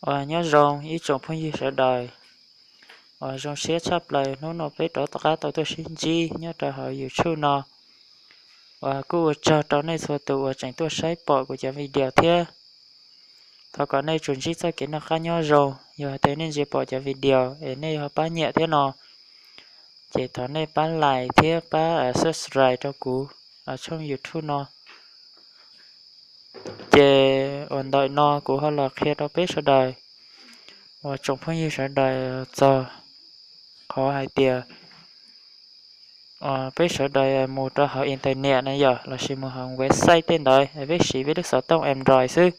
Uas nyob zoo ib tsoom phooj ywg sawv daws, uas zoo siab tshaj plaws hnub no peb rov qab tau tuaj sib ntsib nyob rau hauv YouTube no. Uas kuj ua tsaug rau nej txhua tus uas tseem tuaj saib pom kuv cov video thiab. Thov kom nej tsuas ntsib txoj kev noj qab nyob zoo, yog hais tias nej ntsia pom cov video es nej ho pab nyiam thiab no, ces thov nej pab like thiab pab subscribe rau kuv tshooj YouTube no. Ces uas ntawm no kuv ho los qhia rau peb sawv daws, uas tsoom phooj ywg sawv daws txog qhov hais tias peb sawv daws mus rau hauv internet na yom, lossis mus hauv website tej ntawd, peb siv peb lub xov tooj Android xwb.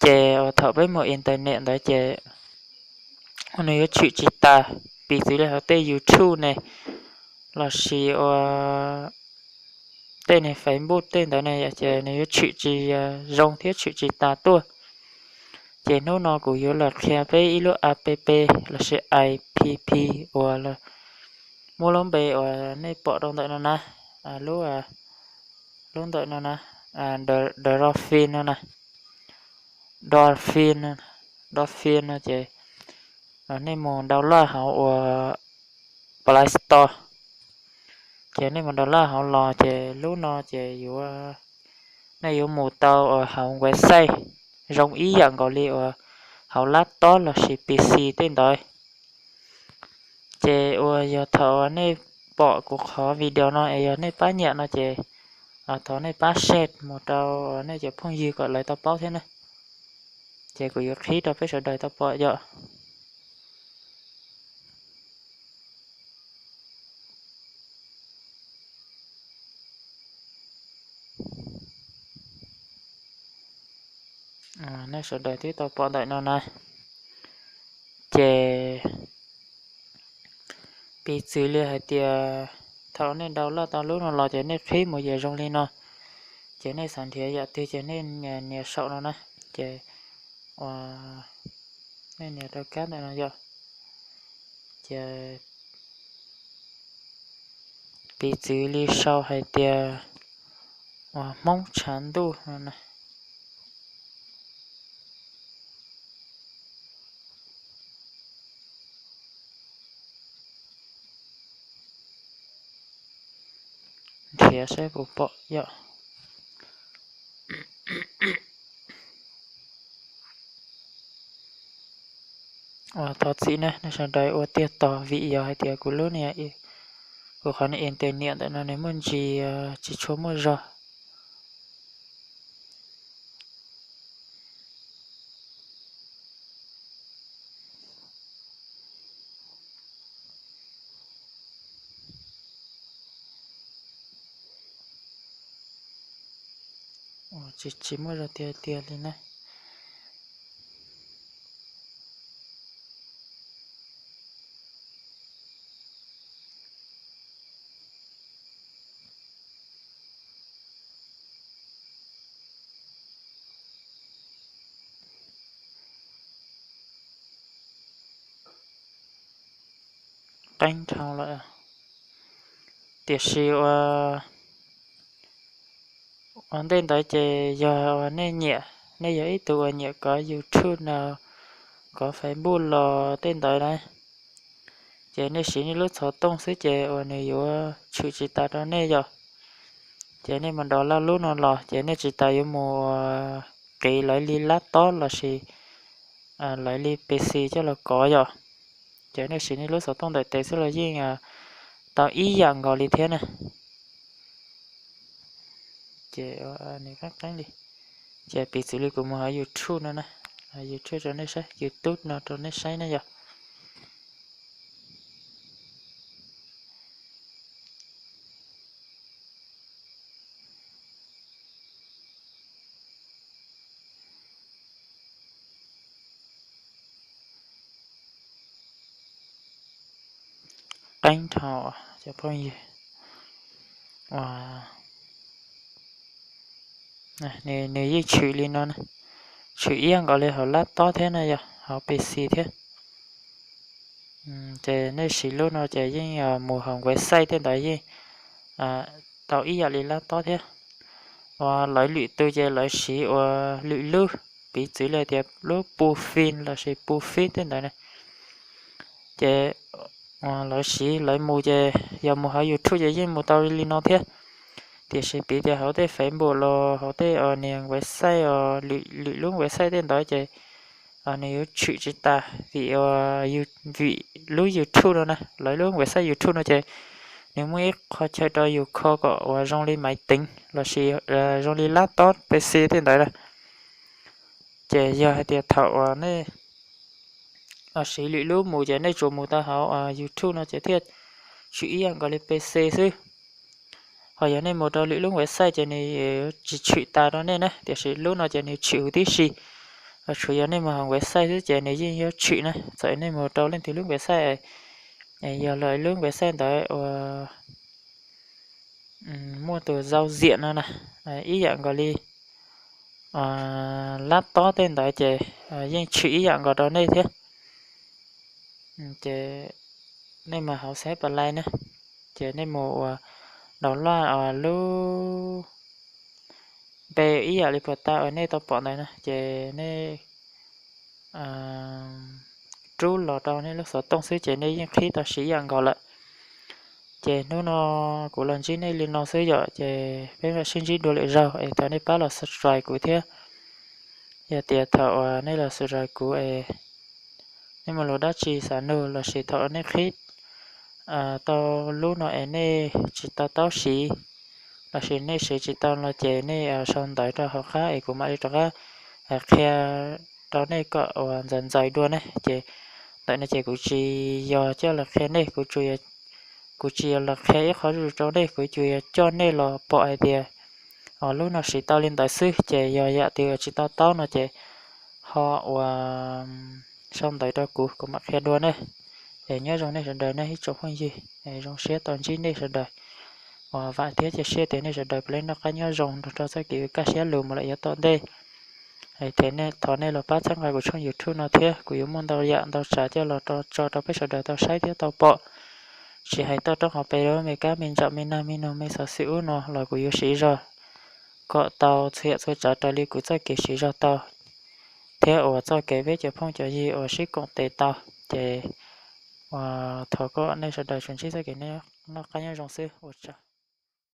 Ces uas thaum peb mus internet ntawd ces nws yuav tshwm tsis tas, piv txwv li hauv tej YouTube ne, lossis uas tej ne Facebook tej ntawd ne, ces nws yuav tshwm tsis zoo thiab tshwm tsis tas tuaj. Ces hnub no kuv yuav los qhia peb ib lub app lossis app uas muab lub npe uas nej pom rau ntawm no na, lub, lub ntawm no na, Dolphin no na, Dolphin, Dolphin no ces nej mus download hauv uas Play Store. Ces nej mus download hauv los ces lub no ces yuav, nej yuav mus tau uas hauv website zoo ib yam nkaus li uas hauv laptop lossis P C tej ntawd. Ces uas yog thaum nej pom kuv qhov video no es yog nej pab nyiam no ces thov nej pab share mus rau nej cov phooj ywg kom lawv tau paub thiab na. Ces kuv yuav qhib rau peb sawv daws tau pom yom. Nej sawv daws twb tau pom ntawm no na. Ces piv txwv li hais tias thaum nej download tau lub no los ces nej qhib mus yam zoo li no. Ces nej xav nrhiav yam twg ces nej nias saum no na. Ces uas nej nias rau kab ntawm no yom. Ces piv txwv li sau hais tias uas Hmoob tshav ntuj no na. Nrhiav saib puas pom yom. Uas thov txim na nej sawv daws ua tiag tos vim yog hais tias kuv lub niag, kuv qhov niag internet ntawm no nws muaj ntsis tsis tshua muaj zog. Tsis, tsis muaj zog tiag tiag li na. Qeeb dhau lawm. Tiam sis uas ua ntej ntawd ces yog uas nej nyiam, nej yog ib tug uas nyiam kov YouTube no, kov Facebook los tej ntawd na, ces nej siv nej lub xov tooj xwb ces uas nws yuav tshwm tsis tas rau nej yom. Ces nej mus download lub no los ces nej tsis tas yuav mus qiv lawv li laptop lossis lawv li P C coj los kov yom. Ces nej siv nej lub xov tooj ntawm tes xwb los yeej tau ib yam nkaus li thiab na. Ces nws qeeb qeeb li. Ces piv txwv li kuv mus hauv YouTube no na, YouTube rau nej saib, YouTube no rau nej saib na yom. Qeeb dhau cov phooj ywg. Nws yeej tshwm li no, tshwm ib yam nkaus li hauv laptop thiab na yom, hauv P C thiab. Ces nej siv lub no ces yeej mus hauv website tej ntawd yeej tau ib yam li laptop thiab. Uas lawv lwm tus ces lawv siv uas lwm lub, piv txwv li tias lub pu fin lossis pu fib tej ntawd na. Ces lawv siv lawv mus ces yog mus hauv YouTube ces yeej mus tau li no thiab. Tiam sis piv tias hauv tej Facebook los hauv tej niag website, lwm lub website tej ntawd ces nws yuav tshwm tsis tas vim, vim lub YouTube no na, lawv lub website YouTube no ces nws muaj ib qho chaw rau yus kho kom uas zoo li maiv teev lossis zoo li laptop P C tej ntawd na. Ces yog hais tias thaum uas nej siv lwm lub mus ces nej tsuas mus tau hauv YouTube no ces thiaj tshwm ib yam nkaus li P C xwb. Ho yog nej mus rau lwm lub website ces nws tsis tshwm tas rau nej na, tiam sis lub no ces nws tshwm huv tib si. Tshuav yog nej mus hauv website xwb ces nws yeej yuav tshwm na, txawm nej mus rau leej twg lub website, yog lawv lub website ntawd uas muaj tus zau ziam no na, ib yam nkaus li laptop tej ntawd ces yeej tshwm ib yam nkaus rau nej thiab. Ces nej mus hauv xab pa lais na, ces nej mus uas download lub npe ib yam li puas ta uas nej tau pom ntawd na, ces nej rub los rau nej lub xov tooj xwb ces nej yeej qhib tau siv ib yam nkaus lawm. Ces hnub no kuv los ntsib nej li no xwb yom, ces peb mam sib ntsib dua lwm zaug es thov nej pab los subscribe kuv thiab. Yog tias thaum uas nej los subscribe kuv es nej muaj lus dab tsi xav nug lossis thaum nej qhib tau lub no es nej tsis tau taub siv lossis nej siv tsis tau no ces nej sau ntawv rau hauv qab es kuv mam li rov qab qhia rau nej kom uas ntxaws ntxaws dua ne. Ces ntawm no ces kuv tsis yog coj los qhia nej, kuv tsis yog los qhia ib qho zuj zus rau nej, kuv tsuas yog coj nej los pom hais tias lub no siv tau li ntawd xwb, ces yog yam twg tsis tau taub no ces ho uas sau ntawv rau kuv, kuv mam qhia dua ne. Es nyob zoo nej sawv daws ne ib tsoom phooj ywg, zoo siab tau ntsib nej sawv daws. Uas vam thiab cia siab tias nej sawv daws puav leej noj qab nyob zoo nrog rau txoj kev kaj siab lug mus lawm yav tom ntej. Thov nej los pab txhawb nqa kuv tshooj YouTube no thiab, kuv yuav muaj ntau yam ntau tsav coj los tso rau peb sawv daws tau saib thiab tau pom. Tsis hais toj roob hauv pes, me kab me ntsam me nag me noog me xov xwm ub no los kuv yuav siv zog kom tau txhua yam txhua tsav raws li kuv txoj kev siv zog tau. Thiab uas txoj kev peb cov phooj cov ywg uas sib koom tes tau, ces uas thov kom nej sawv daws tsuas ntsib txoj kev noj qab nyob zoo xwb ua tsaug.